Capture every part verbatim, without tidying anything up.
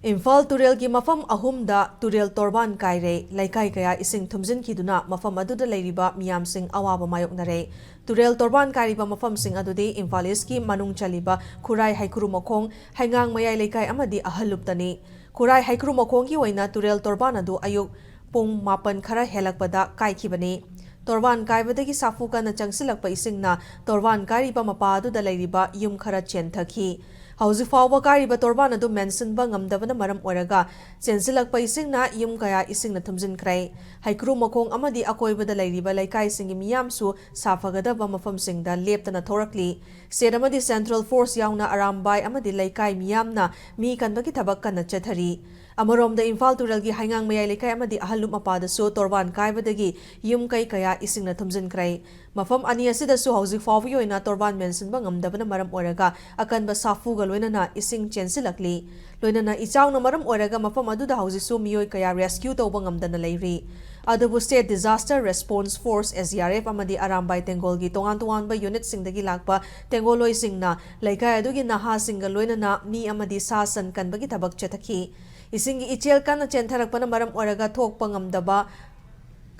ꯏꯝꯐꯥꯜ ꯇꯨꯔꯦꯜꯒꯤ ꯃꯐꯝ ꯑꯍꯨꯝꯗ ꯇꯨꯔꯦꯜ ꯇꯣꯔꯕꯥꯟ ꯀꯥꯏꯔꯦ꯫ ꯂꯩꯀꯥꯏ ꯀꯌꯥ ꯏꯁꯤꯡ ꯊꯨꯝꯖꯤꯟꯈꯤꯗꯨꯅ ꯃꯐꯝ ꯑꯗꯨꯗ ꯂꯩꯔꯤꯕ ꯃꯤꯌꯥꯝꯁꯤꯡ ꯑꯋꯥꯕ ꯃꯥꯌꯣꯛꯅꯔꯦ꯫ ꯇꯨꯔꯦꯜ ꯇꯣꯔꯕꯥꯟ ꯀꯥꯏꯔꯤꯕ ꯃꯐꯝꯁꯤꯡ ꯑꯗꯨꯗꯤ ꯏꯝꯐꯥꯜ ꯏꯁꯀꯤ ꯃꯅꯨꯡ ꯆꯜꯂꯤꯕ ꯈꯨꯔꯥꯏ ꯍꯩꯀ꯭ꯔꯨ ꯃꯈꯣꯡ, ꯍꯩꯉꯥꯡ ꯃꯌꯥꯏ ꯂꯩꯀꯥꯏ ꯑꯃꯗꯤ ꯑꯍꯜꯂꯨꯞꯇꯅꯤ꯫ ꯈꯨꯔꯥꯏ ꯍꯩꯀ꯭ꯔꯨ ꯃꯈꯣꯡꯒꯤ ꯑꯣꯏꯅ ꯇꯨꯔꯦꯜ ꯇꯣꯔꯕꯥꯟ ꯑꯗꯨ ꯑꯌꯨꯛ ꯄꯨꯡ ꯃꯥꯄꯟ ꯈꯔ ꯍꯦꯜꯂꯛꯄꯗ ꯀꯥꯏꯈꯤꯕꯅꯤ꯫ ꯇꯣꯔꯕꯥꯟ ꯀꯥꯏꯕꯗꯒꯤ ꯁꯥꯐꯨ ꯀꯟꯅ ꯆꯪꯁꯤꯜꯂꯛꯄ ꯏꯁꯤꯡꯅ ꯇꯣꯔꯕꯥꯟ ꯀꯥꯏꯔꯤꯕ ꯃꯄꯥ ꯑꯗꯨꯗ ꯂꯩꯔꯤꯕ ꯌꯨꯝ ꯈꯔ ꯆꯦꯟꯊꯈꯤ꯫ ꯍꯧꯖꯤꯛ ꯐꯥꯎꯕ ꯀꯥꯏꯔꯤꯕ ꯇꯣꯔꯕꯥꯟ ꯑꯗꯨ ꯃꯦꯟꯁꯤꯟꯕ ꯉꯝꯗꯕꯅ ꯃꯔꯝ ꯑꯣꯏꯔꯒ ꯆꯦꯟꯁꯤꯜꯂꯛꯄ ꯏꯁꯤꯡꯅ ꯌꯨꯝ ꯀꯌꯥ ꯏꯁꯤꯡꯅ ꯊꯨꯝꯖꯤꯟꯈ꯭ꯔꯦ꯫ ꯍꯩꯀ꯭ꯔꯨ ꯃꯈꯣꯡ ꯑꯃꯗꯤ ꯑꯀꯣꯏꯕꯗ ꯂꯩꯔꯤꯕ ꯂꯩꯀꯥꯏꯁꯤꯡꯒꯤ ꯃꯤꯌꯥꯝꯁꯨ ꯁꯥꯐꯒꯗꯕ ꯃꯐꯝꯁꯤꯡꯗ ꯂꯦꯞꯇꯅ ꯊꯣꯔꯛꯂꯤ꯫ ꯁ꯭ꯇꯦꯠ ꯑꯃꯗꯤ ꯁꯦꯟꯇ꯭ꯔꯦꯜ ꯐꯣꯔꯁ ꯌꯥꯎꯅ ꯑꯔꯥꯝꯕꯥꯏ ꯑꯃꯗꯤ ꯂꯩꯀꯥꯏ ꯃꯤꯌꯥꯝꯅ ꯃꯤ ꯀꯟꯕꯒꯤ ꯊꯕꯛ ꯀꯟꯅ ꯆꯠꯊꯔꯤ꯫ ꯑꯃꯔꯣꯝꯗ ꯏꯝꯐꯥꯜ ꯇꯨꯔꯦꯜꯒꯤ ꯍꯩꯉꯥꯡ ꯃꯌꯥꯏ ꯂꯩꯀꯥꯏ ꯑꯃꯗꯤ ꯑꯍꯜꯂꯨꯞ ꯃꯄꯥꯗꯁꯨ ꯇꯣꯔꯕꯥꯟ ꯀꯥꯏꯕꯗꯒꯤ ꯌꯨꯝ ꯀꯩ ꯀꯌꯥ ꯏꯁꯤꯡꯅ ꯊꯨꯝꯖꯤꯟꯈ꯭ꯔꯦ꯫ ꯃꯐꯝ ꯑꯅꯤ ꯑꯁꯤꯗꯁꯨ ꯍꯧꯖꯤꯛ ꯐꯥꯎꯕꯒꯤ ꯑꯣꯏꯅ ꯇꯣꯔꯕꯥꯟ ꯃꯦꯟꯁꯤꯟꯕ ꯉꯝꯗꯕꯅ ꯃꯔꯝ ꯑꯣꯏꯔꯒ ꯑꯀꯟꯕ ꯁꯥꯐꯨꯒ ꯂꯣꯏꯅꯅ ꯏꯁꯤꯡ ꯆꯦꯟꯁꯤꯜꯂꯛꯂꯤ꯫ ꯂꯣꯏꯅꯅ ꯏꯆꯥꯎꯅ ꯃꯔꯝ ꯑꯣꯏꯔꯒ ꯃꯐꯝ ꯑꯗꯨꯗ ꯍꯧꯖꯤꯛꯁꯨ ꯃꯤꯑꯣꯏ ꯀꯌꯥ ꯔꯦꯁꯀ꯭ꯌꯨ ꯇꯧꯕ ꯉꯝꯗꯅ ꯂꯩꯔꯤ꯫ ꯑꯗꯨꯕꯨ state disaster response force, S D R F, ꯑꯃꯗꯤ ꯑꯔꯥꯝꯕꯥꯏ ꯇꯦꯡꯒꯣꯜꯒꯤ ꯇꯣꯉꯥꯟ ꯇꯣꯉꯥꯟꯕ ꯌꯨꯅꯤꯠꯁꯤꯡꯗꯒꯤ ꯂꯥꯛꯄ ꯇꯦꯡꯒꯣꯜꯂꯣꯏꯁꯤꯡꯅ ꯂꯩꯀꯥꯏ ꯑꯗꯨꯒꯤ ꯅꯍꯥꯁꯤꯡꯒ ꯂꯣꯏꯅꯅ ꯃꯤ ꯑꯃꯗꯤ ꯁꯥ ꯁꯟ ꯀꯟꯕꯒꯤ ꯊꯕꯛ ꯆꯠꯊꯈꯤ꯫ ꯏꯁꯤꯡꯒꯤ ꯏꯆꯦꯜ ꯀꯟꯅ ꯆꯦꯟꯊꯔꯛꯄꯅ ꯃꯔꯝ ꯑꯣꯏꯔꯒ ꯊꯣꯛꯄ ꯉꯝꯗꯕ,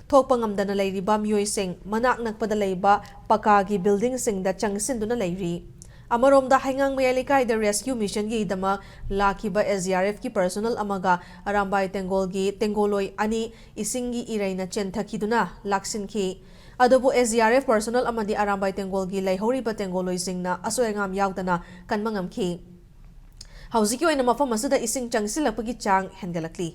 ꯊꯣꯛꯄ ꯉꯝꯗꯅ ꯂꯩꯔꯤꯕ ꯃꯤꯑꯣꯏꯁꯤꯡ ꯃꯅꯥꯛ ꯅꯛꯄꯗ ꯂꯩꯕ ꯄꯀꯥꯒꯤ ꯕꯤꯜꯗꯤꯡꯁꯤꯡꯗ ꯆꯪꯁꯤꯟꯗꯨꯅ ꯂꯩꯔꯤ꯫ ꯑꯃꯔꯣꯝꯗ ꯍꯩꯉꯥꯡ ꯃꯌꯥꯏ ꯂꯩꯀꯥꯏꯗ ꯔꯦꯁꯀ꯭ꯌꯨ ꯃꯤꯁꯟꯒꯤꯗꯃꯛ ꯂꯥꯛꯈꯤꯕ ꯑꯦꯁ ꯗꯤ ꯑꯥꯔ ꯑꯦꯐꯀꯤ ꯄꯔꯁꯣꯅꯦꯜ ꯑꯃꯒ ꯑꯔꯥꯝꯕꯥꯏ ꯇꯦꯡꯒꯣꯜꯒꯤ ꯇꯦꯡꯒꯣꯜꯂꯣꯏ ꯑꯅꯤ ꯏꯁꯤꯡꯒꯤ ꯏꯔꯩꯅ ꯆꯦꯟꯊꯈꯤꯗꯨꯅ ꯂꯥꯛꯁꯤꯟꯈꯤ꯫ ꯑꯗꯨꯕꯨ S D R F personal ꯑꯃꯗꯤ ꯑꯔꯥꯝꯕꯥꯏ ꯇꯦꯡꯒꯣꯜꯒꯤ ꯂꯩꯍꯧꯔꯤꯕ ꯇꯦꯡꯒꯣꯜꯂꯣꯏꯁꯤꯡꯅ ꯑꯁꯣꯏ ꯑꯉꯥꯝ ꯌꯥꯎꯗꯅ ꯀꯟꯕ ꯉꯝꯈꯤ꯫ ꯍꯧꯖꯤꯛꯀꯤ ꯑꯣꯏꯅ ꯃꯐꯝ ꯑꯁꯤꯗ ꯏꯁꯤꯡ ꯆꯪꯁꯤꯜꯂꯛꯄꯒꯤ ꯆꯥꯡ ꯍꯦꯟꯒꯠꯂꯛꯂꯤ꯫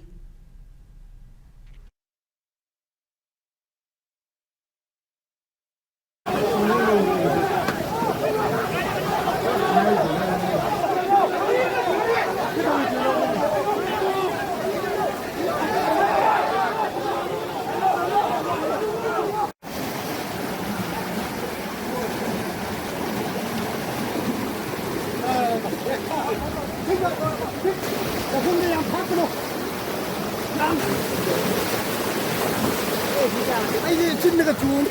ꯑꯩꯗꯤ ꯆꯤꯟꯗꯒ ꯆꯨꯅꯤ꯫